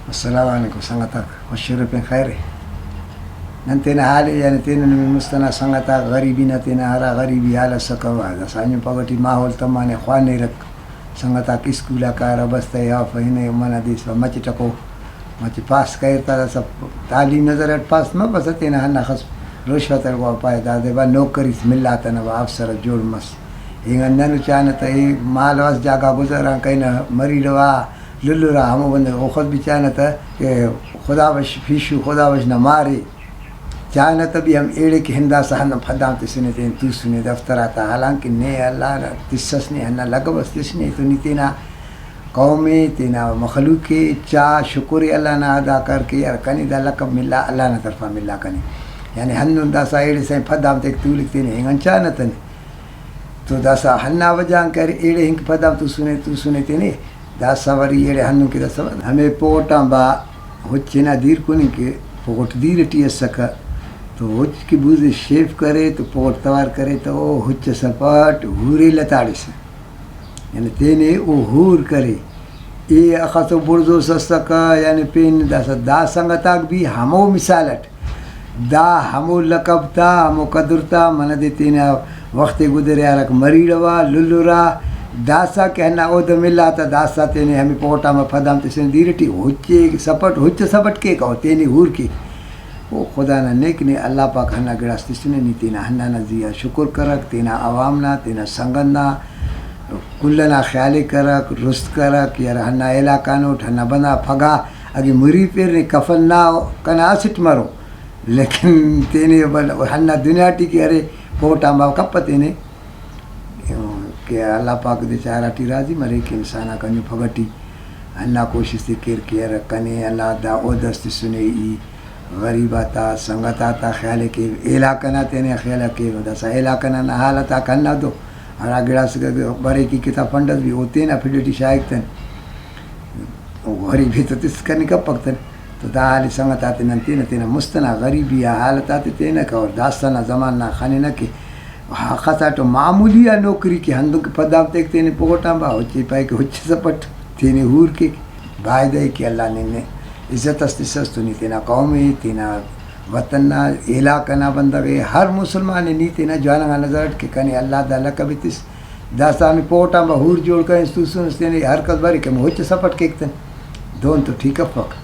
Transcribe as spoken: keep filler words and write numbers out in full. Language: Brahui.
السلام علیکم سنگتاک، خوش شروع پین خیر ء۔ نن تینا حال ء، یعنی تینا نمے مست ئنا سنگتاک غریبی نا تینا ہرا غریبی حال ئسکہ، داسہ اینو پگہ ٹی ماحول تمانے خوانیرک، سنگتاک اسکول آ کارہ بس تہ یا فہنے منہ دیس مچہ ٹکو مچہ پاس کریر تا، داسہ تعلیم نظر اٹ پاس مفسہ تینا ہندا خس رشوت اٹ گوا پائے دادے با نوکری ملا تنہ با افسر اس جوڑ مس۔ اینگان نن چانہ تہ اے مالو اس جاگہ گزران کرینہ مریرہ وا للرا ہمو بندغ اوخس بھی چانہ تہ کہ خدا بخش پیشو، خدا بخش نا مارے چانہ تہ بھی ہم ایڑے کہ ہندا سہ ہندن پدام تسنے تین توسنے دفتر آتا، حالانکہ نے اللہ نا تسس نے ہندا لقب اس تسنے تو نی تینا قوم ء، تینا مخلوق ء چا شکر ء اللہ نا ادا کر کہ یار کنے دا لقب ملا اللہ نا طرفا ملا کنے۔ یعنی ہندن داسہ ایڑے سائیں پدام تیک تولک تینے ہنگن چانہ تنے۔ تو داسہ ہندا وجہ آن کہ ارے ایڑے ہنکہ پدام توسنے، توسنے تینے، داسہ وری ایڑے ہندن کہ داسہ ہمے پوٹ آن با ہچ ہنا دیر کننگ کہ پوٹ دیر ٹی اسکہ، تو ہچ کہ بوزے شیف کرے تو پوٹ توار کرے تو او ہچ ئسے پٹ ہورے لتاڑسہ، یعنی تینے او ہور کرے۔ اے اخسو بڑزوس اسکہ، یعنی پین داسہ دا سنگتاک بھی ہمو مثال اٹ دا ہمو لقب تا، ہمو قدر تا، منہ دے تینا وخت ء گدریارک مریڑہ وا، للرا، داسا کہ ہندا عہدہ ملا تا، داسا تینے ہمے پوٹا ما پدام تسنے دیر ٹی، ہچے سپٹ، ہچ سپٹ کیک او تینے ہور کیک۔ او خدا نا نیک نے، اللہ پاک ہندا گڑاس تسنے، نی تینا ہندا نا زیہا شکر کرک، تینا عوام نا، تینا سنگت نا، کل ئنا خیال ء کرک، رست کرک، یار ہندا علاقہ نوٹ ہندا بندغ پگہ اگہ مریفیر نے کفن نا کنا اسٹ مرو۔ لیکن تینے بل-، ہندا دنیا ٹی کہ ارے پوٹ آن باوہ کپہ تینے، کہ اللہ پاک دے چارہ ٹی راضی مرے کہ انسان آک انجو پگہ ٹی ہندا کوشست ء کیر کہ ارے کنے اللہ دا عہدہ اس تسنے، ای غریب آتا، سنگت آتا خیال ء کیو، علاقہ نا تینے خیال ء کیو، داسہ علاقہ نا حالت آک ہندادو ہرا گڑاس بریک ای کہ تا فنڈ اس بھی او تینا پھڈ ٹی شاغک تن۔ غریبی تو تس کننگ کپک تن۔ تو دا حال سنگت آتے نن تینا، تینا مست ئنا غریبی آ حالت آتے تینک اور داسہ نا زمان نا خننہ کہ اخساٹو معمولی آ نوکری کہ ہندن کہ پدام تیک تینے پغٹ آن با، ہچے پائے کہ ہچ سپٹ تینے ہور کیک۔ بایدے کہ اللہ ننے عزت اس تسس تو نی تینا قوم ء، تینا وطن نا، علاقہ نا بندغ ء، ہر مسلمان ء نی تینا جواننگا نظر اٹ کہ کنے اللہ دا لقب ء تس۔ داسہ ہمے پوٹ آن با ہور جوڑ کرینس توسنس تینے، ہر کس بریک ہمو ہچ سپٹ کیک تن۔ دہن تو ٹھیک افک۔